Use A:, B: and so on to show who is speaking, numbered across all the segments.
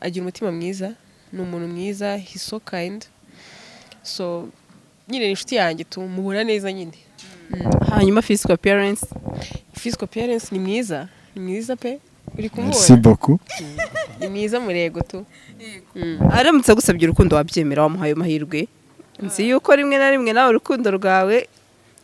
A: Agira umutima mwiza, ni umuntu mwiza, he's so kind. So nyine ni inshuti yanjye, tumubona neza nyine.
B: Hanyuma physical appearance?
A: Physical appearance ni mwiza, ni mwiza pe, uri
C: Merci
A: kumubona.
C: beaucoup.
A: Ni mwiza, murego tu.
B: Aramutse agusabye urukundo wabyemera? Wamuhaye amahirwe? Nzi yuko rimwe na rimwe nawe urukundo rwawe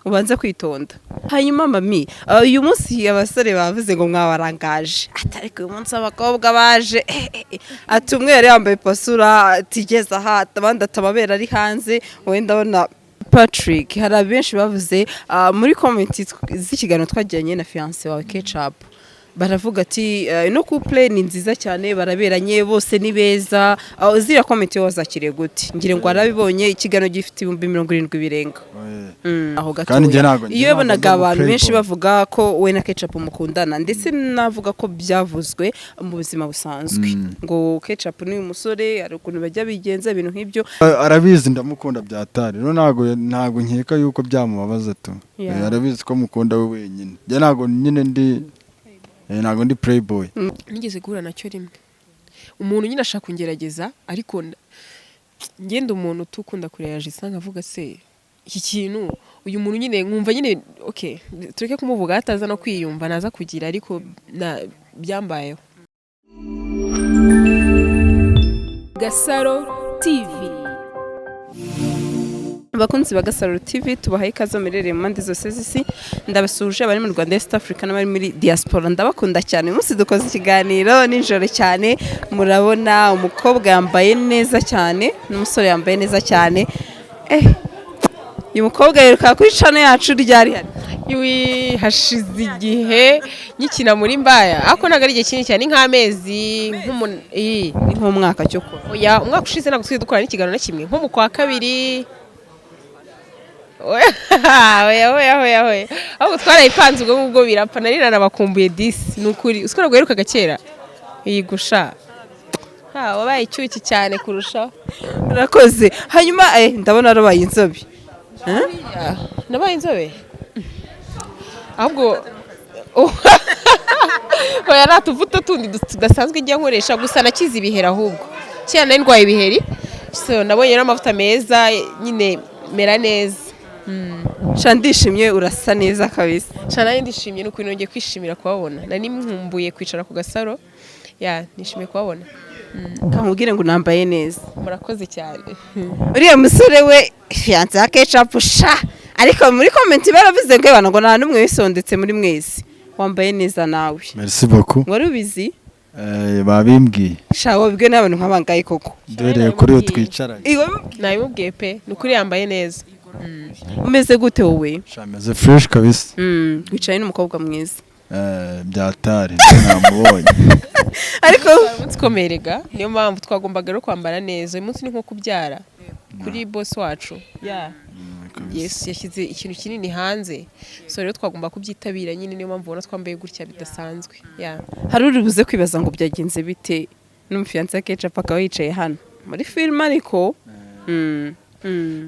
B: ubanza kwitonda. Hanyuma mami, uyu munsi abasore bavuze ngo mwabarangaje, ati ariko uyu munsi abakobwa baje, eh. Ati umwe yari yambaye pasura, atigeze aha, abandi ati amabere ari hanze. Wowe ndabona Patrick, hari abenshi bavuze muri comment z'ikiganiro twagiranye na fiancé wawe Ketchup, baravuga ati ino couple ni nziza cyane, baraberanye, bose ni beza. Ziriya comment yo wazakiriye gute? Ngira ngo warabibonye, ikiganiro gifite 70,000 birenga. Aho
C: Kandi njye
B: gatoya
C: ntabwo
B: iyo yabonaga
C: ntabwo ndi
B: abantu benshi
C: playboy.
B: bavuga ko we na Ketchup mukundana, ndetse navuga ko byavuzwe mu buzima busanzwe ngo Ketchup n'uyu musore hari ukuntu bajya bigenza, ibintu nk'ibyo.
C: Arabizi ndamukunda byatari rero, ntabwo nkeka yuko byamubabaza tu. Arabizi ko mukunda we wenyine. Njye ntabwo nyine ndi ntabwo ndi playboy.
A: Nigeze guhura nacyo rimwe, umuntu nyine ashaka kungerageza, ariko ngenda umuntu utukunda kureyajisa, nkavuga se iki kintu uyu muntu nyine, nkumva nyine okay, tureke kumuvuga ataza no kwiyumva naza kugira, ariko byambayeho.
D: Gasaro TV.
B: Abakunzi ba Gasaro TV, tubahaye ikaze muherereye mu mpande zose z'isi. Ndabasuhuje abari mu Rwanda, East Africa n'abari muri diaspora, ndabakunda cyane. Uyu munsi dukoze ikiganiro nijoro cyane, murabona umukobwa yambaye neza cyane n'umusore yambaye neza cyane. Uyu mukobwa yiruka kuri channel yacu ryari hari?
A: Iwi, hashize igihe nkikina muri Mbaya, ariko ntabwo ari igihe kinini cyane, ni nk'amezi
B: Ni nk'umwaka cyo kuba.
A: Oya, umwaka ushize ntabwo twigeze dukora n'ikiganiro na kimwe, nko mu kwa kabiri. Oya, oya, oya, oya, oya, ahubwo twarayipanze ubwo ngubwo birapfa. Nari nanabakumbuye disi, ni ukuri. Uzi ko ntabwo wirukaga kera yigusha ha, wabaye icyuki cyane kurushaho.
B: Urakoze. Hanyuma ndabona warabaye inzobe.
A: Ya, nabaye inzobe ahubwo. Oya, nta tuvuta tundi tudasanzwe njya nkoresha, gusa nakize ibiheri. Ahubwo kera nari ndwaye ibiheri, so nabonye rero amavuta meza nyine mera neza.
B: Sha, ndishimye, urasa neza kabisa.
A: Sha, nanjye ndishimye, ni ukuri nongeye kwishimira kubabona. Nari nkumbuye kwicara ku Gasaro ya, nishimiye kubabona.
B: Kamubwire ngo nambaye neza.
A: Murakoze cyane.
B: Uriya musore we fiancé ya Ketchup sha, ariko muri comment baravuze ngo ebana, ngo nta n'umwe wisondetse muri mwese, wambaye neza nawe.
C: Merci beaucoup.
B: Wari ubizi?
C: Babimbwiye.
B: Sha, wabibwiwe n'abantu nk'abangaye koko?
C: Duhereye kuri uyu twicaranye.
B: Iwe?
A: Nabimubwiye pe, ni ukuri yambaye neza.
B: Umeze gute wowe?
C: Sha, meze fresh kabisa.
B: Wicaye n'umukobwa mwiza.
C: Byatari namubonye.
B: Ariko
A: Umunsi ukomeye rega, niyo mpamvu twagombaga rero kwambara neza. Uyu munsi ni nko kubyara kuri boss wacu ya. Yes, yashyize ikintu kinini hanze, so rero twagomba kubyitabira nyine, niyo mpamvu ubona twambaye gutya bidasanzwe ya.
B: Hari uri buze kwibaza ngo byagenze bite n'umufiancé wa Ketchup akaba yicaye hano muri filime, ariko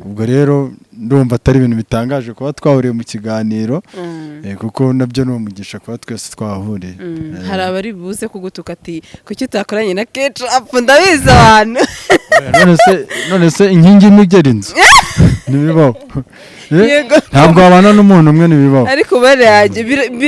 C: Ubwo rero ndumva atari ibintu bitangaje kuba twahuriye mu kiganiro, kuko nabyo ni umugisha kuba twese twahuriye.
B: Hari abari buze kugutuka ati kuki utakoranye na Ketchup? Ndabizi abantu.
C: Oya, none se inkingi imwe igera inzu ntibibaho?
B: Yego.
C: Ntabwo wabana n'umuntu umwe, ntibibaho.
B: Ariko bariya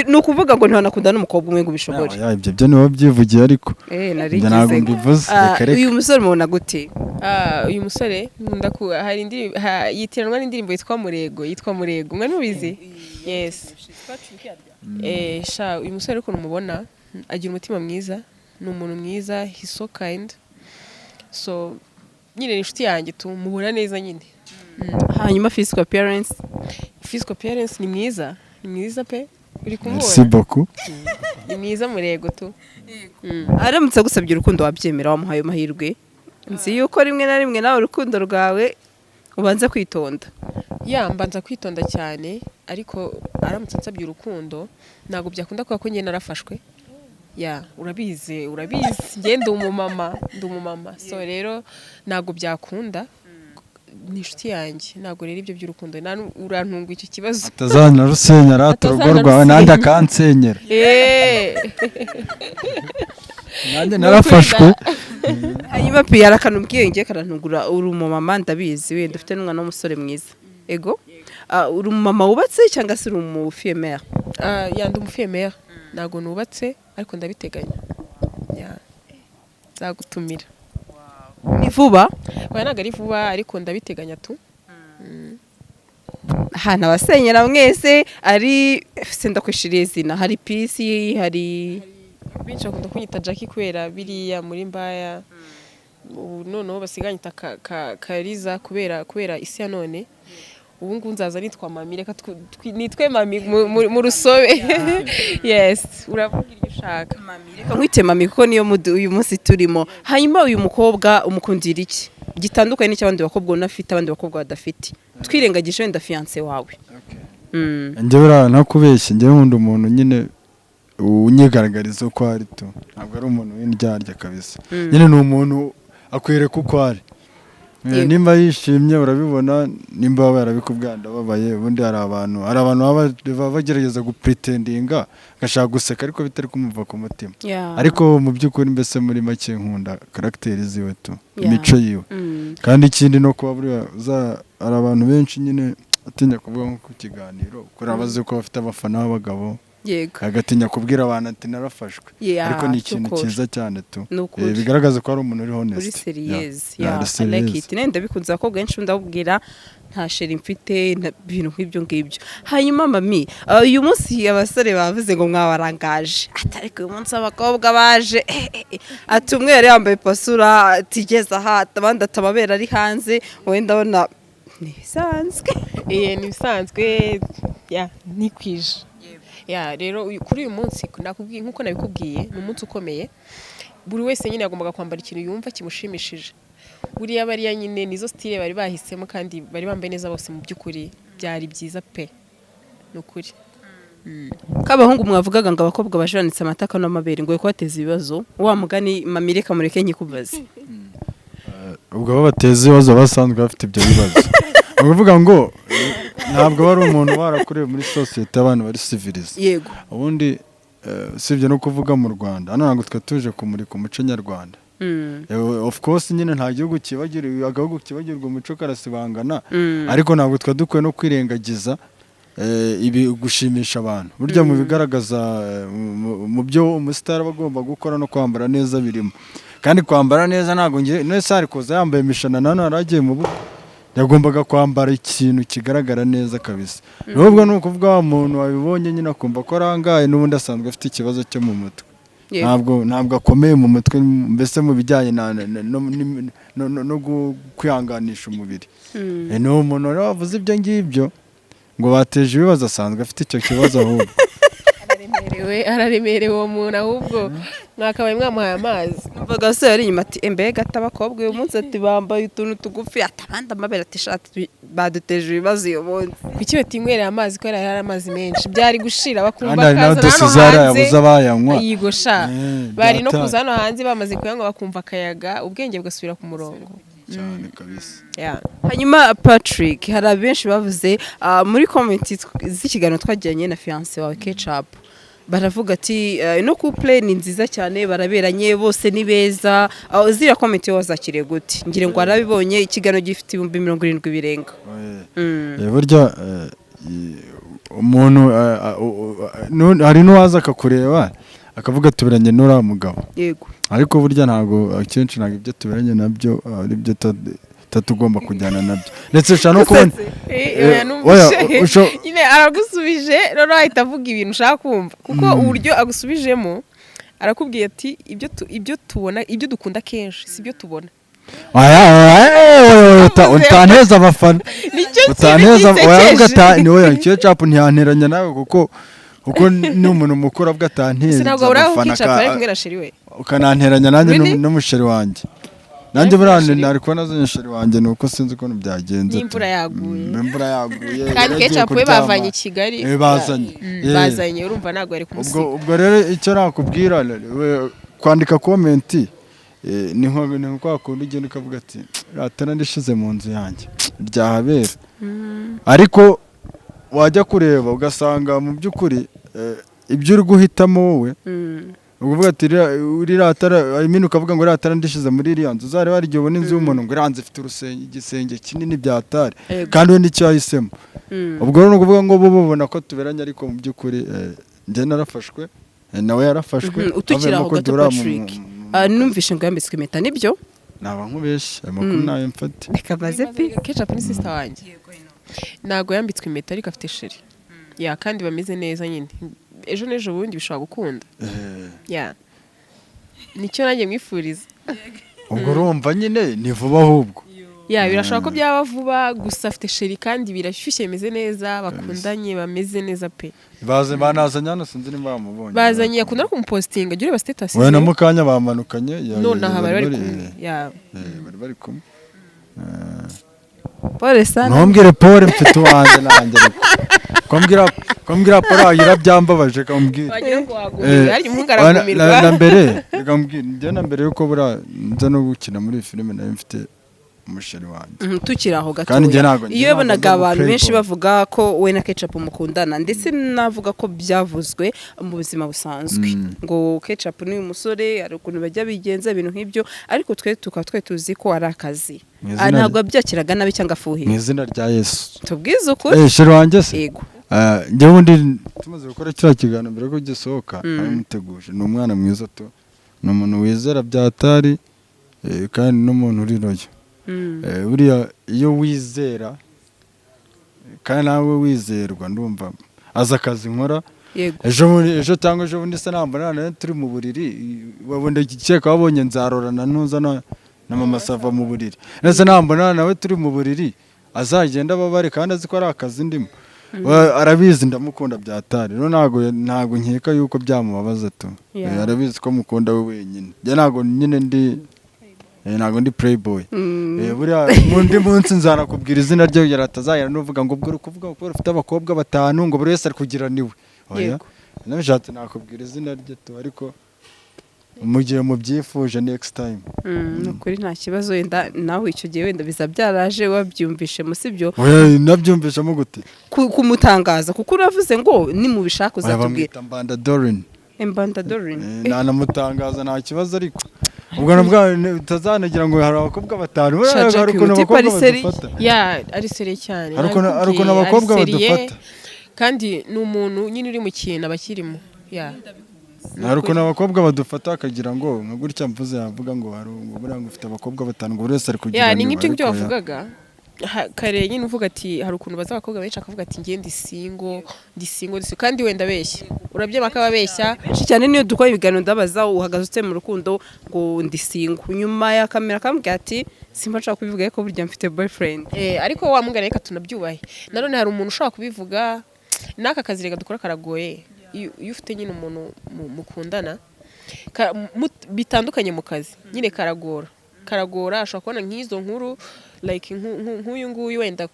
B: ni ukuvuga ngo ntiwanakunda n'umukobwa umwe ngo ubishobore.
C: Oya, ibyo byo nibo byivugiye ariko.
B: Nari
C: Njye ntabwo
B: ngize ngo-
C: mbivuze. Reka reka.
B: Uyu musore mubona gute?
A: Ah, uyu musore nkunda ku hari indirimbo yitiranwa n'indirimbo yitwa Murego, yitwa Murego, mwe mubizi. Yes. Sha, uyu musore ukuntu mubona, agira umutima mwiza, ni umuntu mwiza, he's so kind. So nyine ni inshuti yanjye, tumubona neza nyine.
B: Hanyuma physical appearance?
A: Physical appearance ni mwiza, ni mwiza pe, uri
C: Merci
A: kumubona.
C: beaucoup.
A: Ni mwiza, murego tu.
B: Aramutse agusabye urukundo wabyemera? Wamuhaye amahirwe? Nzi yuko rimwe na rimwe nawe urukundo rwawe ubanza kwitonda.
A: Ya, mbanza kwitonda cyane, ariko aramutse ansabye urukundo ntabwo byakunda kubera ko njye narafashwe ya, urabizi, urabizi, njye ndi umumama, ndi umumama, so rero ntabwo byakunda. Ni inshuti yanjye, ntabwo rero ibyo by'urukundo urantunga icyo kibazo.
C: Atazanarusenyera ata urugo rwawe nanjye akansenyera. Nanjye narafashwe.
B: Hanyuma Pi, akantu ubwiye ngiye karantugura. Uri umumama, ndabizi, wenda ufite n'umwana w'umusore mwiza. Ego. Uri umumama wubatse cyangwa se uri umufille-mère?
A: Ah, yeah, ndi umufille-mère, ntabwo nubatse ariko ndabiteganya. Yeah. Nzagutumira.
B: Ni vuba?
A: Oya, ntabwo ari vuba, ariko ndabiteganya tu.
B: Ahantu abasenyera mwese ari se, ndakwishiriye izina, hari Peace, hari
A: Benshi bakunda kunyita Jackie kubera biriya muri mbaya. Ubu noneho basiganyita Kariza kubera isi ya none. Ubu ngubu nzaza nitwa Mami. Reka nitwe Mami mu rusobe. Yes, uravuga iryo ushaka.
B: Reka nkwite Mami kuko niyo mood uyu munsi turimo. Hanyuma uyu mukobwa umukundira iki gitandukanye n'icy'abandi bakobwa ubona afite, abandi bakobwa badafite, twirengagije wenda fiancé wawe?
C: Njye buriya ntakubeshye, njyewe nkunda umuntu nyine unyigaragariza uko ari tu. Ntabwo ari umuntu w'indyarya kabisa. Nyine ni umuntu akwereka uko ari. Nimba yishimye urabibona, nimba baba yarabikubwiye ndababaye. Ubundi hari abantu baba bagerageza gupretendinga, agashaka guseka ariko bitari kumuva ku mutima. Ariko mu by'ukuri, mbese muri make, nkunda caractère ziwe tu, imico yiwe. Kandi ikindi no kuba buriya hari abantu benshi nyine atinya kuvuga nko ku kiganiro, kubera bazi ko bafite abafana b'abagabo, agatinya kubwira abantu ati narafashwe. Ariko ni ikintu
B: Cyokora.
C: cyiza cyane tu.
B: Ni ukuri.
C: Bigaragaza ko ari umuntu uri honest.
B: Uri sérieuse.
C: Yeah,
B: Yeah,
C: ari
B: I like
C: serious.
B: it. Nenda ndabikunze. Abakobwa benshi ndababwira nta chéri mfite, nta bintu nk'ibyo ngibyo. Hanyuma Mami, uyu munsi abasore bavuze ngo mwabarangaje, ati ariko uyu munsi abakobwa baje, ati umwe yari yambaye pasura atigeze aha, abandi ati amabere ari hanze. Wowe ndabona ni ibisanzwe.
A: Ni ibisanzwe, yeah, nikwije. Yeah, rero kuri uyu munsi nakubwiye, nkuko nabikubwiye, ni umunsi ukomeye. Buri wese nyine yagombaga kwambara ikintu yumva kimushimishije. Buriya bariya nyine nizo style bari bahisemo, kandi bari bambaye neza bose. Mu by'ukuri byari byiza pe, ni ukuri.
B: K'abahungu mwavugaga ngo abakobwa bajanitse amataka n'amabere ngo kubateza ibibazo, wa mugani Mami, reka mureke nkikubaze.
C: Ubwo abo bateza ibibazo basanzwe bafite ibyo bibazo. Ni ukuvuga ngo ntabwo bari umuntu warakuriye muri sosiyete abantu bari civilisé. Ubundi usibye no kuvuga mu Rwanda hano, ntabwo twe tuje kumurika umuco nyarwanda. Of course nyine nta gihugu kibagirwa, agahugu kibagirwa umuco karasibangana. Ariko ntabwo twe dukwiye no kwirengagiza ibi gushimisha abantu. Burya mu bigaragaza mu byo umusitari aba agomba gukora, no kwambara neza birimo. Kandi kwambara neza ntabwo ngiye nese hari kuza yambaye imishanana hano yari agiye mu bukwe, yagombaga kwambara ikintu kigaragara neza kabisa. Nubwo ni ukuvuga wa muntu wabibonye nyine akumva ko arangaye, n'ubundi asanzwe afite ikibazo cyo mu mutwe. Ntabwo akomeye mu mutwe, mbese mu bijyanye no kwihanganisha umubiri. Ni umuntu rero wavuze ibyo ngibyo ngo bateje ibibazo, asanzwe afite icyo kibazo ahubwo.
A: Araremerewe, araremerewe uwo muntu, ahubwo mwakabaye mwamuhaye amazi.
B: Numvaga abasore bari inyuma ati mbega ati abakobwa uyu munsi ati bambaye utuntu tugufi, ati abandi amabere, ati shati, baduteje ibibazo uyu munsi.
A: Kuki batinywereye amazi, ko yari amazi menshi byari gushira, bakumva
C: Kandi hari
A: akaza hano
C: n'abadusize hariya
A: hanze.
C: Yabuze abayanywa.
A: Yigosha bari no
C: byataye.
A: kuza hano hanze bamaze kuyanywa, bakumva akayaga, ubwenge bugasubira ku murongo.
C: Cyane kabisa.
A: Yeah.
B: Hanyuma Patrick, hari abenshi bavuze muri comment z'ikiganiro twagiranye na fiancé wawe Ketchup, baravuga ati ino couple ni nziza cyane, baraberanye, bose ni beza. Ziriya comment yo wazakiriye gute? Ngira ngo warabibonye, ikiganiro gifite 70,000 birenga.
C: Burya umuntu hari n'uwaza akakureba akavuga tuberanye n'uriya mugabo. Ariko burya ntabwo akenshi, ntabwo ibyo tuberanye nabyo ari byo tugomba kujyana nabyo, ndetse ushobora no kubona
A: Oya, numvise.
C: Oya,
A: Nyine aragusubije, noneho ahita avuga ibintu ushaka kumva, kuko uburyo agusubijemo arakubwiye ati ibyo tubona, ibyo dukunda kenshi si ibyo tubona.
C: Oya, oya, oya, utanteza abafana.
A: Nicyo kintu
C: Utanteza, oya, avuga
A: gisekeje.
C: ata ni oya, Ketchup ntiyanteranya nawe kuko ni umuntu mukuru, avuga atanteza
A: Ntabwo uraho
C: abafana
A: Ketchup ari kumwe na chéri we.
C: Ukananteranya nanjye
A: Really?
C: n'umuchéri wanjye. Nanjye
A: Ariko
C: buriya
A: chéri-
C: nari kubona nazanye chéri wanjye, ni uko sinzi ukuntu byagenze.
A: N'imvura yaguye.
C: Imvura yaguye,
A: Kandi
C: yari agiye
A: Ketchup we
C: kuryama.
A: bavanye i Kigali.
C: Bazanye.
A: Bazanye, urumva ntabwo yari
C: Ubwo
A: kumusiga.
C: Ubwo rero icyo nakubwira, kwandika comment ni nko kwa kundi ugenda ukavuga ati ratana ndishize mu nzu yanjye ryahabera, ariko wajya kureba ugasanga mu by'ukuri ibyo uri guhitamo wowe Ukuvuga ati iriya tara, I mean, ukavuga ngo iriya tara ndishize muri iriya nzu. Uzareba, hari igihe ubona inzu y'umuntu ngo iriya nzu ifite urusenge, igisenge kinini byatari, kandi we nicyo yahisemo. Ubwo rero ni ukuvuga ngo bo babona ko tuberanye, ariko mu by'ukuri njye narafashwe, nawe yarafashwe.
B: Utukiri
C: havuyemo
B: aho
C: ko
B: gato,
C: duhura
B: Patrick, numvishe ngo yambitswe impeta, nibyo?
C: Naba nkubeshye, ayo makuru nayo mfate.
B: Reka maze pi.
A: Ketchup ni sister wanjye, ntabwo yambitswe impeta, ariko afite chéri, yeah, kandi bameze neza nyine. Ejo n'ejo bundi bishobora gukunda. Yeah, nicyo nanjye mwifuriza.
C: Ubwo urumva nyine ni vuba ahubwo.
A: Yeah, birashoboka ko byaba vuba, gusa afite chéri kandi birashyushye, bimeze neza, bakundanye, bameze neza pe.
C: Baze banazanye hano, sinzi niba bamubonye.
A: Bazanye, akunda no kumupositinga, jya ureba status.
C: We na mukanya bamanukanye
A: Nonaha bari bari kumwe, yeah.
C: Bari kumwe.
B: Pole sana.
C: Ntumbwire Paul, mfite uwanjye nanjye, ariko kombwira Paul wagira byambabaje, kambwira.
A: Wagira ngo wagumirwa, harya umuhungu aragumirwa.
C: Na mbere, reka mbwire, njye na mbere yuko buriya nza no gukina muri iyi filime nari mfite umusheri wanjye.
B: Tukiri aho
C: Kandi njye
B: gatoya,
C: njye
B: iyo
C: ntabwo
B: yabonaga
C: ndi
B: abantu benshi
C: playboy.
B: bavuga ko we na Ketchup mukundana, ndetse navuga ko byavuzwe mu buzima busanzwe ngo Ketchup ni umusore, hari ukuntu bajya bigenza ibintu nk'ibyo, ariko twe tukaba twe tuzi ko ari akazi.
C: Mu izina
B: Ntabwo yabyakiraga nabi cyangwa
C: mu
B: afuhiye?
C: izina rya Yesu.
B: Tubwize ukuri.
C: Chéri wanjye se?
B: Yego.
C: Njyewe ubundi tumaze gukora kiriya kiganiro, mbere yuko gisohoka naramuteguje. Ni umwana mwiza tu, ni umuntu wizera byatari, kandi n'umuntu uri loyal. Buriya iyo wizera kandi nawe wizerwa, ndumva azi akazi nkora. Ejo cyangwa ejo bundi se nambona nawe turi mu buriri, wabona ikeka wabonye nzarorana ntuza na mama Sava mu buriri, ndetse nambona nawe turi mu buriri azagenda ababare, kandi azi ko ari akazi ndimo. Arabizi ndamukunda byatari. Rero ntabwo nkeka yuko byamubabaza tu. Arabizi ko mukunda we wenyine. Njye ntabwo nyine ndi ntabwo ndi playboy. Buriya mu ndi munsi nzanakubwira izina rye kugira atazahera n'uvuga ngo ubwo uri kuvuga ko ufite abakobwa batanu, ngo buri wese ari kugira niwe. Oya. Nabishatse nakubwira izina rye tu, ariko mu gihe mubyifuje, next time.
B: Ni ukuri nta kibazo, wenda nawe icyo gihe wenda biza byaraje wabyumvishe sibyo?
C: Oya, nabyumvishemo gute?
B: Kumutangaza, kuko uravuze ngo nimubishaka
C: Oya,
B: uzatubwira.
C: Bamwita Mbanda Dorin.
B: Embanda Dorin.
C: Nanamutangaza nta kibazo, ariko ubwo nabwo utazanagira ngo hari abakobwa batanu. Buriya
B: Sha,
C: hari
B: Jack,
C: ukuntu
B: uti
C: abakobwa
B: pariseri.
C: badufata.
A: Yeah, ari sérieux cyane.
C: Hari ukuntu
A: Nabikubwiye,
C: abakobwa
A: ari sérieux,
C: badufata.
A: kandi ni umuntu nyine uri mu kintu aba akirimo, yeah.
C: Hari ukuntu abakobwa badufata bakagira ngo nka gutya mvuze, yavuga ngo hari ngo buriya ngo ufite abakobwa batanu, ngo buri wese ari kugira
A: Yeah, ni
C: niwe,
A: nk'ibyo ngibyo
C: ariko oya.
A: wavugaga kare nyine, uvuga ati hari ukuntu baza abakobwa benshi akavuga ati ngiye ndi single, ndi single, ndi single, kandi wenda abeshya, urabyema ko ababeshya.
B: Benshi cyane niyo dukora ibiganiro ndabaza uhagaze ute mu rukundo, ngo ndi single, nyuma ya kamera akambwira ati simba nshaka kubivuga ariko burya mfite boyfriend.
A: Ariko wa mugani, reka tunabyubahe. Nanone hari umuntu ushobora kubivuga, n'aka kazi reka dukora karagoye. Iyo ufite nyine umuntu mukundana bitandukanye mu kazi nyine karagora, karagora. Ashobora kubona nk'izo nkuru, like nk'uyu nguyu wenda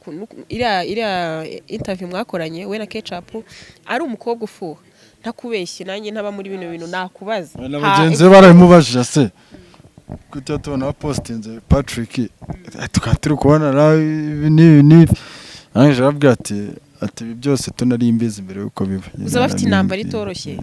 A: iriya interview mwakoranye we na Ketchup, ari umukobwa ufuha, ntakubeshye, nanjye ntaba muri bino bintu nakubaza.
C: Na bagenzi be barabimubajije se kujya tubona bapositinze Patrick, tukaba turi kubona nawe ibi n'ibi n'ibi, arangije arababwira ati ibi byose tunari mbizi mbere y'uko biba.
A: Uzaba afite intambara itoroshye.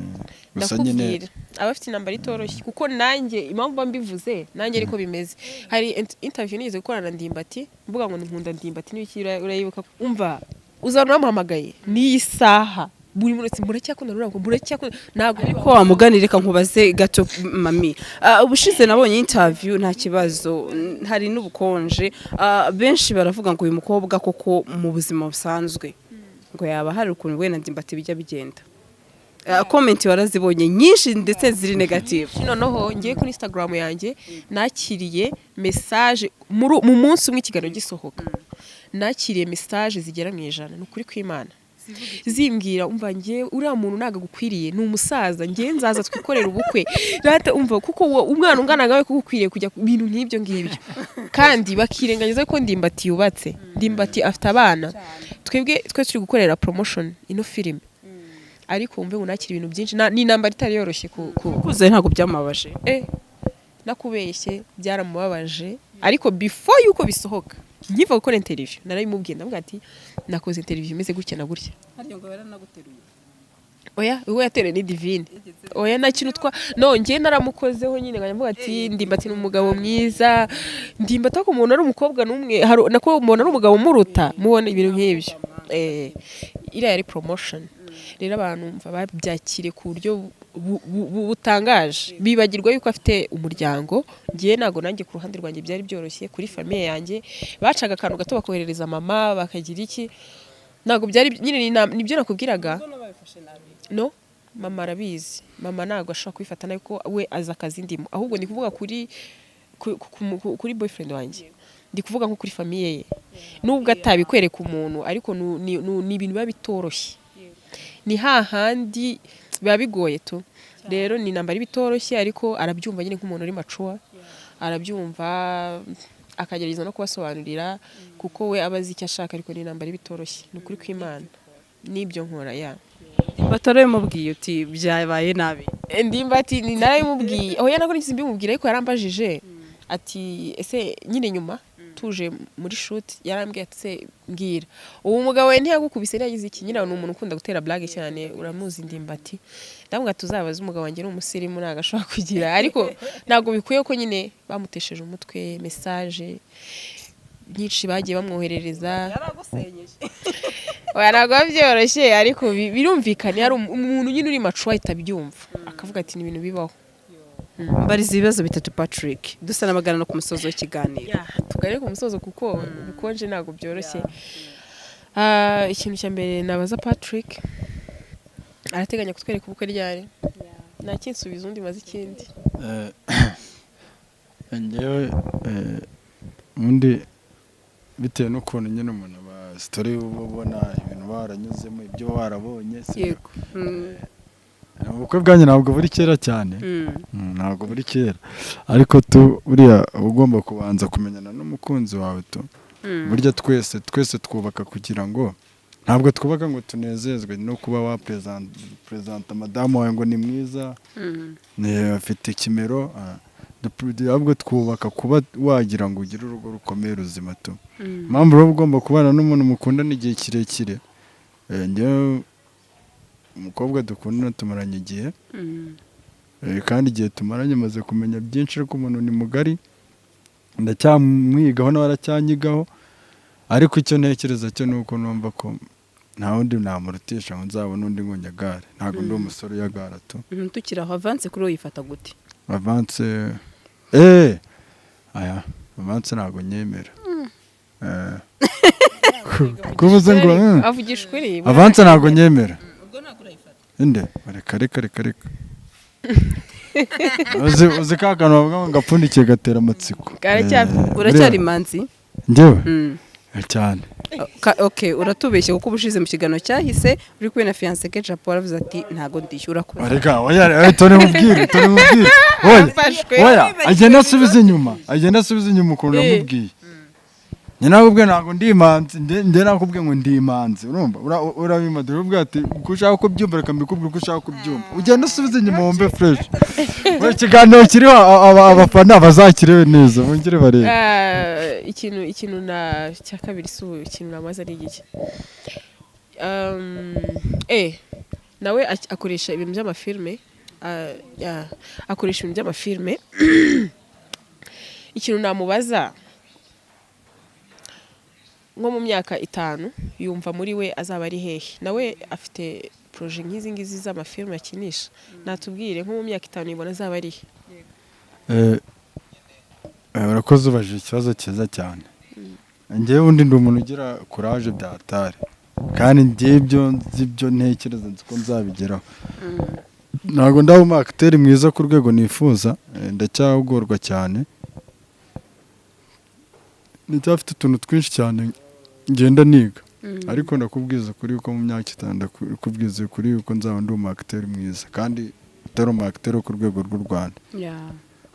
C: Gusa nyine
A: Ndakubwira, aba afite intambara itoroshye, kuko nanjye impamvu mba mbivuze, nanjye ariko bimeze. Hari interview nigeze gukorana na Ndimbati, mvuga ngo nkunda Ndimbati n'ibiki, urayibuka? Umva, uzabona bamuhamagaye n'iyi saha, buri muntu wese muracyakunda ruriya, ngo muracyakunda, ntabwo.
B: Ariko wamugani, reka nkubaze gato mami. Ubushize nabonye interview nta kibazo, hari n'ubukonje. Benshi baravuga ngo uyu mukobwa koko mu buzima busanzwe ngo yaba hari ukuntu wenda Ndimbati bijya bigenda. Comment warazibonye nyinshi ndetse ziri negative.
A: Noneho ngiye kuri Instagram yanjye, nakiriye message mu munsi umwe ikiganiro gisohoka, nakiriye message zigera mu 100, ni ukuri kw'Imana, zimbwira umva ngiye uriya muntu ntabwo agukwiriye, ni umusaza, ngiye nzaza twikorera ubukwe rata, umva kuko umwana ungana nkawe kuko ukwiriye kujya ku bintu nk'ibyo ngibyo, kandi bakirengagiza ko Ndimbati yubatse, Ndimbati afite abana, twebwe twe turi gukorera promotion ino filime. Ariko wumve ngo nakira ibintu byinshi, ni intambara itari yoroshye ku
B: Kuze ntabwo byamubabaje?
A: Nakubeshye, byaramubabaje, ariko before yuko bisohoka, nkiva gukora interview narabimubwiye, ndavuga ati nakoze interview imeze gutya na gutya. Oya, uwo yaterewe ni Divine. Oya, nta kintu twa no njye naramukozeho nyine, nkajya mvuga ati Ndimbati ni umugabo mwiza. Ndimbati ko umuntu ari umukobwa n'umwe hari nako umuntu ari umugabo umuruta, mubona ibintu nk'ibyo. Iriya yari promotion. Rero abantu mva babyakiriye ku buryo butangaje, bibagirwa yuko afite umuryango. Ngiye ntabwo nanjye ku ruhande rwanjye byari byoroshye. Kuri famille yanjye bacaga akantu gato bakoherereza mama, bakagira iki. Ntabwo byari nyine nibyo nakubwiraga. No mama arabizi, mama ntabwo ashobora kubifata nabi ko we azi akazi ndimo. Ahubwo ndi kuvuga kuri boyfriend wanjye, ndi kuvuga nko kuri famille ye, nubwo atabikwereka umuntu, ariko ni ibintu biba bitoroshye, ni hahandi biba bigoye tu. Rero ni intambara iba itoroshye, ariko arabyumva nyine nk'umuntu uri mature, arabyumva akagerageza no kubasobanurira kuko we aba azi icyo ashaka. Ariko ni intambara iba itoroshye, ni ukuri kw'Imana n'ibyo nkora ya.
B: Batarabimubwiye uti byabaye nabi?
A: Ndimbati ni narabimubwiye. Oya, ntabwo nigeze mbimubwira, ariko yarambajije ati ese nyine nyuma tuje muri shoot yarambwiye ati se mbwira, ubu mugabo we ntiyagukubise, ntiyagize iki? Nyine ni umuntu ukunda gutera blague cyane, uramuzi Ndimbati. Ndamubwira tuzabaze umugabo wanjye, ni umusirimu, ntabwo ashobora kugira. Ariko ntabwo bikwiye ko nyine bamutesheje umutwe, message nyinshi bagiye bamwoherereza.
B: Yaragusenyeye.
A: Oya, ntabwo biba byoroshye, ariko birumvikana, hari umuntu nyine uri mature ahita abyumva akavuga ati ni ibintu bibaho.
B: Mbariza ibibazo bitatu, Patrick, dusa n'abagana no ku musozo w'ikiganiro.
A: Tugare ku musozo kuko ubukonje ntabwo byoroshye. Ikintu cya mbere nabaza Patrick, arateganya kutwereka ubukwe ryari? Ntakinsubiza undi maze ikindi.
C: Njyewe ubundi bitewe n'ukuntu nyine umuntu aba story uba ubona ibintu waranyuzemo, ibyo warabonye, sibyo?
B: Yego.
C: Ubukwe bwanjye ntabwo buri kera cyane. Ntabwo buri kera, ariko tu buriya uba ugomba kubanza kumenyana n'umukunzi wawe tu. Burya twese twese twubaka kugira ngo, ntabwo twubaka ngo tunezezwe no kuba wa presenta madamu wawe ngo ni mwiza, ni afite ikimero, ahubwo twubaka kuba wagira ngo ugire urugo rukomeye ruzima tu. Impamvu rero ugomba kubana n'umuntu mukundana igihe kirekire. Njyewe umukobwa dukundana tumaranye igihe, kandi igihe tumaranye maze kumenya byinshi, ariko umuntu ni mugari, ndacyamwigaho nawe aracyanyigaho. Ariko icyo ntekereza cyo ni uko numva ko nta wundi namurutisha ngo nzabone undi ngo nyagare. Ntabwo ndi umusore uyagara tu.
B: Tukiri aho, avance kuri wowe yifata gute?
C: Avance, aya avance ntabwo nyemera. Kuvuze ngo
A: Avugisha ukuri.
C: Avance ntabwo nyemera.
B: Ubwo ntabwo urayifata?
C: Inde? Reka reka reka reka, uzi ka kantu bavuga ngo gapfundikiye gatera amatsiko.
B: Uracyari imanzi?
C: Njyewe?
B: Mm.
C: Cyane.
B: Okay, uratubeshye kuko ubushize mu kiganiro cyahise uri kumwe na fiancé Ketchup waravuze ati ntago ndishyura ko.
C: Reka, oya oya, tore mubwire, tore mubwire, oya.
A: Afashwe.
C: Oya, agenda asubiza inyuma ukuntu namubwiye. Njye nakubwiye ntabwo ndi imanzi, njye nakubwiye ngo ndi imanzi, urumva urabimadura uvuga ati uko ushaka kubyumva, reka mbikubwire uko ushaka kubyumva, ugenda usubiza inyuma wumve fresh. Buri kiganiro kiriho abafana bazakirebe neza bongere barebe.
A: Ikintu na cya kabiri si ubu, ikintu namaze ari igiki? Nawe akoresha ibintu by'amafilme, yeah, akoresha ibintu by'amafilme. Ikintu namubaza, nko mu myaka 5 yumva muri we azaba ari hehe? Nawe afite projet nk'izi ngizi z'amafilme akinisha, natubwire nko mu myaka 5 yibona azaba ari he?
C: Urakoze, ubajije ikibazo cyiza cyane. Njyewe undi ndi umuntu ugira courage bya hatari, kandi njyewe ibyo nzi, ibyo ntekereza, nzi ko nzabigeraho. Ntabwo ndaba umu acteur mwiza ku rwego nifuza, ndacyagorwa cyane, ndacyafite utuntu twinshi cyane ngenda niga, ariko ndakubwiza kuri yuko mu myaka 5, ndakubwiza kuri yuko nzaba ndi umu acteur mwiza, kandi utari umu acteur wo ku rwego rw'u Rwanda,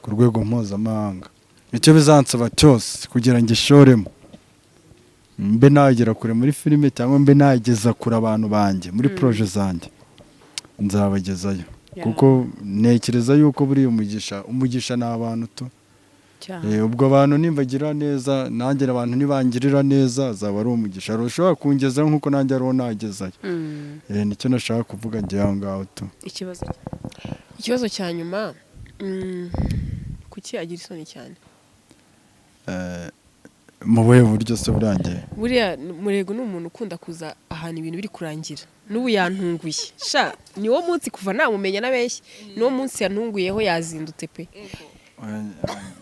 C: ku rwego mpuzamahanga. Icyo bizansaba cyose kugira ngo ishoremo mbe nagera kure muri filime cyangwa mbe nageza kure abantu banjye muri projet zanjye, nzabagezayo, kuko ntekereza yuko buriya umugisha ni abantu tu.
B: Cyane.
C: Ubwo abantu nimbagirira neza, nanjye abantu nibangirira neza, azaba ari umugisha. Hari ushobora kungezaho nk'uko nanjye ariwo nagezayo. Nicyo nashaka kuvuga njye aho ngaho tu.
B: Ikibazo.
A: Ikibazo cya nyuma, kuki agira isoni cyane?
C: Mu buhe buryo se burangiye?
A: Buriya Murego ni umuntu ukunda kuza ahantu ibintu biri kurangira. N'ubu yantunguye sha, niwo munsi kuva namumenya n'abeshyi, niwo munsi yantunguyeho, yazindutse pe.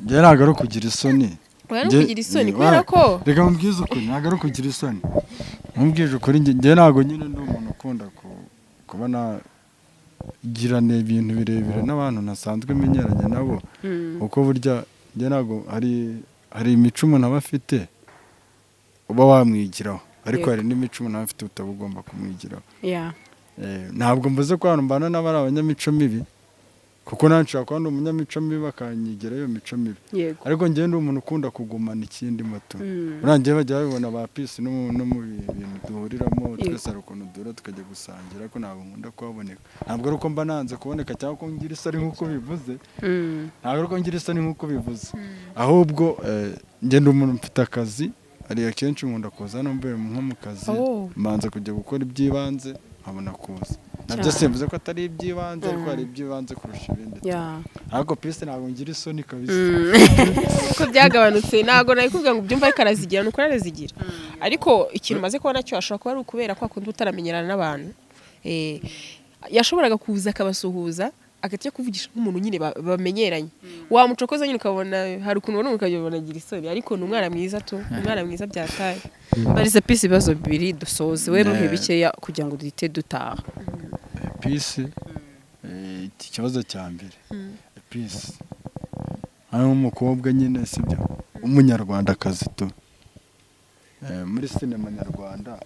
C: Njye ntabwo ari ukugira isoni.
A: Oya, ni ukugira isoni kubera ko
C: Reka mubwize ukuri, ntabwo ari ukugira isoni. Mubwije ukuri, njye ntabwo nyine ndi umuntu ukunda kuba nagirana ibintu birebire n'abantu ntasanzwe menyeranye nabo, kuko burya njye ntabwo hari imico umuntu aba afite uba wamwigiraho, ariko hari n'imico umuntu aba afite utaba ugomba kumwigiraho. Ntabwo mvuze ko abantu mbana nabo ari abanyamico mibi, kuko nawe nshobora kuba ndi umunyamico mibi bakanyigiraho iyo mico mibi. Ariko njyewe ndi umuntu ukunda kugumana ikindi moto. Buriya njyewe bajya babibona ba Peace no mu bintu duhuriramo twese, hari ukuntu duhura tukajya gusangira, ariko ntabwo nkunda kuhaboneka. Ntabwo ari uko mba nanze kuboneka cyangwa ko ngira isoni nk'uko bivuze. Ntabwo ari uko ngira isoni nk'uko bivuze, ahubwo njye ndi umuntu mfite akazi. Hari akenshi nkunda kuza hano mvuye nko mu kazi, mbanza kujya gukora iby'ibanze nkabona kuza. Nabyo simvuze ko atari iby'ibanze, ariko hari iby'ibanze kurusha ibindi. Ariko Peace, ntabwo ngira isoni kabisa.
A: Uko byagabanutse ntabwo nari kuvuga ngo ubyumve, ariko arazigira, ni ukuri arazigira. Ariko ikintu maze kubona cyo, ashobora kuba ari ukubera kwa kundi utaramenyerana n'abantu. Yashoboraga kuza akabasuhuza, agahita kuvugisha nk'umuntu nyine bamenyeranye. Wamucokoza nyine ukabona hari ukuntu ubona ukabona agira isoni, ariko ni umwana mwiza tu, umwana mwiza byataye.
B: Barize Peace ibibazo bibiri dusoze, we muhe bikeya kugira ngo duhite dutaha.
C: Peace, iki kibazo cya mbere, Peace hariho umukobwa nyine, sibyo, w'umunyarwandakazi tu. Muri sinema nyarwanda,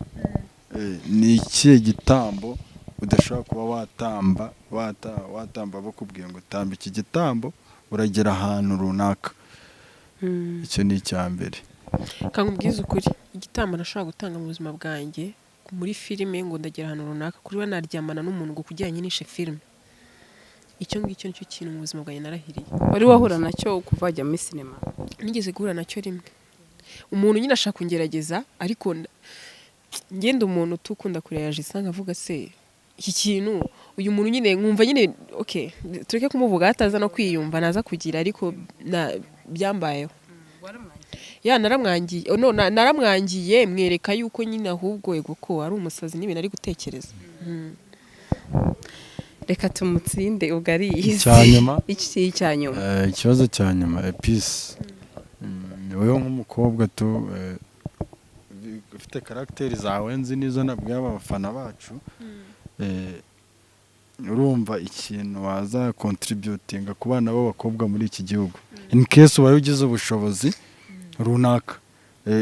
C: ni ikihe gitambo udashobora kuba watamba, watamba bakubwiye ngo tamba iki gitambo uragera ahantu runaka? Icyo ni icya mbere.
A: Kankubwize ukuri, igitambo nashobora gutanga mu buzima bwanjye muri filime ngo ndagera ahantu runaka, kuri we naryamana n'umuntu ngo kugira nkinishe filime, icyo ngicyo nicyo kintu mu buzima bwanjye narahiriye.
B: Wari wahura nacyo kuva wajya muri sinema?
A: Nigeze guhura nacyo rimwe, umuntu nyine ashaka kungerageza, ariko ngenda umuntu utukunda kureyajisa, nkavuga se iki kintu uyu muntu nyine, nkumva nyine okay, tureke kumuvuga ataza no kwiyumva naza kugira, ariko byambayeho ya naramwangiye. Oh, no, naramwangiye mwereka yuko nyine ahubwo ego ko ari umusazi n'ibintu ari gutekereza.
B: Reka tumutsinde ubwo ari izi.
C: Icya nyuma.
B: Iki cya nyuma.
C: Ikibazo cya nyuma, Peace, ni wowe nk'umukobwa tu, ufite caractère zawe nzi n'izo nabwiye aba bafana bacu, urumva ikintu waza contributinga ku bana b'abakobwa muri iki gihugu, in case ubaye ugize ubushobozi runaka,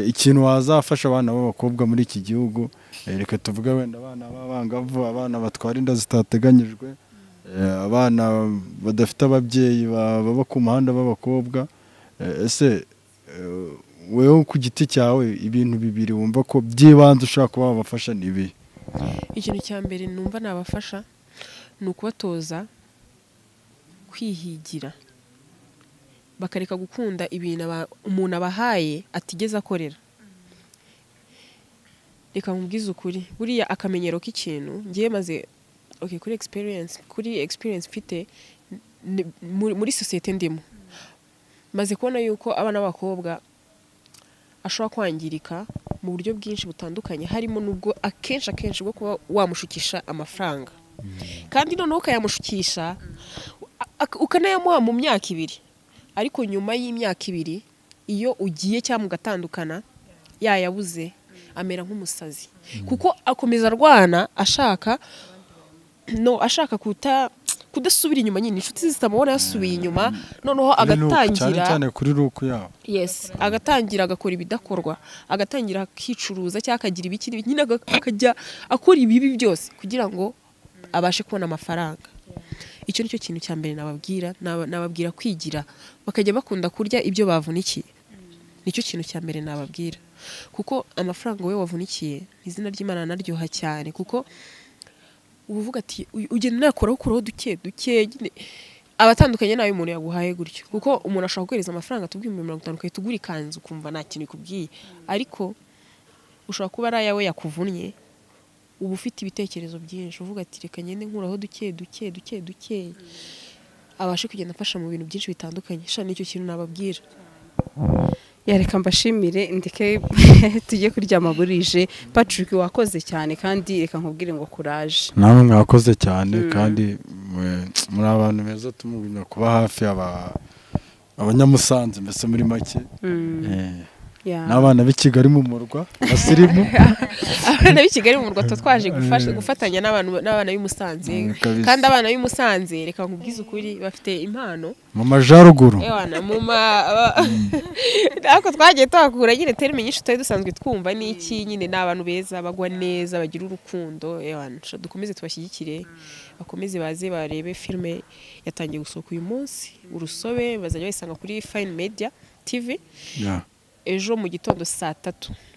C: ikintu wazafasha abana b'abakobwa muri iki gihugu, reka tuvuge wenda abana b'abangavu, abana batwara inda zitateganyijwe, abana badafite ababyeyi baba ku muhanda b'abakobwa, ese wewe ku giti cyawe ibintu bibiri wumva ko by'ibanze ushobora kuba wabafasha ni ibihe?
A: Ikintu cya mbere numva nabafasha ni ukubatoza kwihigira, bakareka gukunda ibintu umuntu abahaye atigeze akorera. Reka nkubwize ukuri, buriya akamenyero k'ikintu ngiye maze, okay, kuri experience mfite muri sosiyete ndimo, maze kubona yuko abana b'abakobwa ashobora kwangirika mu buryo bwinshi butandukanye, harimo n'ubwo akenshi bwo kuba wamushukisha amafaranga, kandi noneho ukayamushukisha ukanayamuha mu myaka 2, ariko nyuma y'imyaka 2 iyo ugiye cyangwa mugatandukana yayabuze, amera nk'umusazi, kuko akomeza arwana ashaka no ashaka kudasubira inyuma nyine, inshuti zitamubona yasubiye inyuma, noneho
C: Kuri look, cyane
A: agatangira
C: cyane kuri look yabo.
A: Yes, agatangira agakora ibidakorwa, agatangira akicuruza cyangwa akagira ibiki n'ibiki, nyine akajya akora ibibi byose kugira ngo abashe kubona amafaranga. Icyo nicyo kintu cya mbere nababwira. Nababwira kwigira, bakajya bakunda kurya ibyo bavunikiye. Nicyo kintu cya mbere nababwira, kuko amafaranga wowe wavunikiye, izina ry'Imana naryoha cyane, kuko uba uvuga ati ugenda unakoraho ukuraho duke duke nyine. Aba atandukanye n'ayo umuntu yaguhaye gutyo, kuko umuntu ashobora kuguhereza amafaranga, tubwiye 50,000, ugahita ugura ikanzu ukumva nta kintu ikubwiye, ariko ushobora kuba ari ayawe yakuvunnye, uba ufite ibitekerezo byinshi, uvuga ati: "Reka ngende nkuraho duke duke duke duke, abashe kugenda afasha mu bintu byinshi bitandukanye." Sha, nicyo kintu nababwira.
B: Yareka mbashimire, ndeke tujye kuryama burije. Patrick, wakoze cyane, kandi reka nkubwire ngo kuraje.
C: Namwe mwakoze cyane, kandi muri abantu beza, tumugumya kuba hafi abanyamusanze mbese muri make. N'abana b'i Kigali mu murwa basirimu.
A: Abana b'i Kigali mu murwa tuba twaje gufatanya n'abantu, n'abana b'i Musanze.
C: Kabisa.
A: Kandi abana b'i Musanze, reka nkubwize ukuri, bafite impano.
C: Mu majyaruguru.
A: Ewana, mu ma ariko twagiye tuhakura nyine terme nyinshi tutari dusanzwe twumva n'iki nyine. Ni abantu beza, bagwa neza, bagira urukundo. Ewana sha, dukomeze tubashyigikire, bakomeze baze barebe filime yatangiye gusohoka uyu munsi, Urusobe. Bazajya bayisanga kuri Fine Media TV ejo mu gitondo saa 3.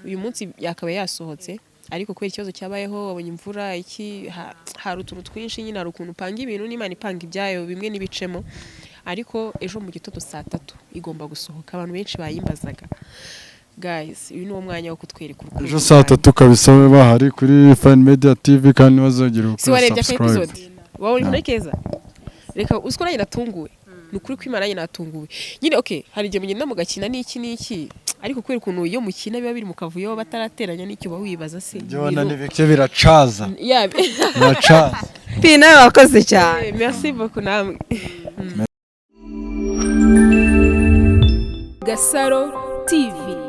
A: Uyu munsi yakaba yasohotse, ariko kubera ikibazo cyabayeho, wabonye imvura iki, hari utuntu twinshi nyine, hari ukuntu upanga ibintu n'Imana ipanga ibyayo, bimwe n'ibicemo, ariko ejo mu gitondo saa 3 igomba gusohoka. Abantu benshi bayimbazaga. Guys, uyu ni wo mwanya wo kutwereka urukundo
C: Ejo saa 3 kabisa babe bahari kuri Fine Media TV, kandi bazongera
A: Si
C: gukora
A: warebye aka
C: subscribe.
A: episode wabonye ari keza? Reka, uziko nanjye natunguwe, ni ukuri kw'Imana, nanjye natunguwe nyine. Okay, hari igihe mugenda mugakina n'iki n'iki, ariko kubera ukuntu iyo mukina biba biri mu kavuyo, batarateranya n'icyo, uba wibaza se
C: Ibyo ubona ni bike, biracaza. Biracaza.
B: Pi, nawe wakoze cyane.
A: Merci beaucoup namwe.
D: Gasaro TV.